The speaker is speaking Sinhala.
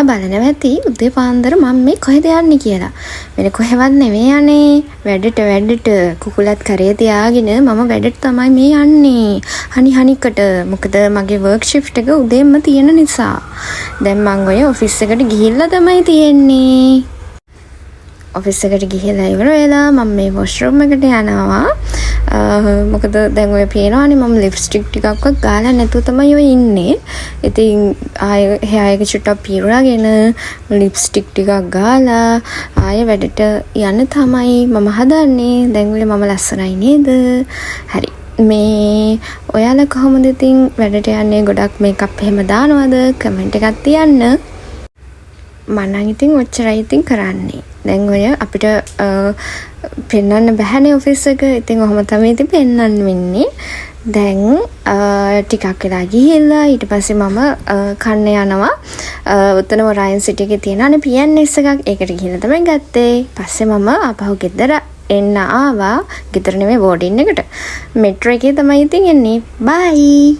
බලනවා ඇති උදේ පාන්දර මම මේ කොහෙද යන්නේ කියලා. වෙන කොහෙවත් නෙවෙයි යන්නේ. වැඩට වැඩට කුකුලත් කරේ තියාගෙන මම වැඩට තමයි මේ යන්නේ. හනි හනිකට. මොකද මගේ වර්ක් ෂිෆ්ට් එක උදේන්ම තියෙන නිසා. දැන් මං ඔය ඔෆිස් එකට ගිහිල්ලා තමයි තියෙන්නේ. ඔෆිස් එකට ගිහිල්ලා ඉවර වෙලා මම මේ වොෂ්රූම් එකට යනවා. මොකද දැන් ඔය පේනවනේ මම ලිප්ස්ටික් ටිකක්වත් ගාලා නැතුව තමයි ඔය ඉන්නේ. ඉතින් ආයෙ හෙයා එක චුට්ටක් පීරාගෙන ලිප්ස්ටික් ටිකක් ගාලා ආයෙ වැඩට යන්න තමයි මම හදන්නේ. දැන් ඔය මම ලස්සනයි නේද? හරි. මේ ඔයාලා කොහොමද ඉතින් වැඩට යන්නේ, ගොඩක් මේකප් එහෙම දානවද? කමෙන්ට් එකක් තියන්න. මං නම් ඉතින් ඔච්චරයි ඉතින් කරන්නේ. දැන් ඔය අපිට පෙන්වන්න බැහැනේ ඔෆිස් එක. ඉතින් ඔහොම තමයි ඉතින් පෙන්වන්න වෙන්නේ. දැන් ටිකක් වෙලා ගිහිල්ලා ඊට පස්සේ මම කන්න යනවා. ඔතන ඔරයන් සිටි එකේ තියෙනවානේ PNS එකක්. ඒකට ගිහිල්ලා තමයි ගත්තේ. පස්සේ මම ආපහු ගෙදර එන්න ආවා. ගෙදර නෙමෙයි, බෝඩින් එකට. මෙට්‍රෝ එකේ තමයි ඉතින් එන්නේ. බයි.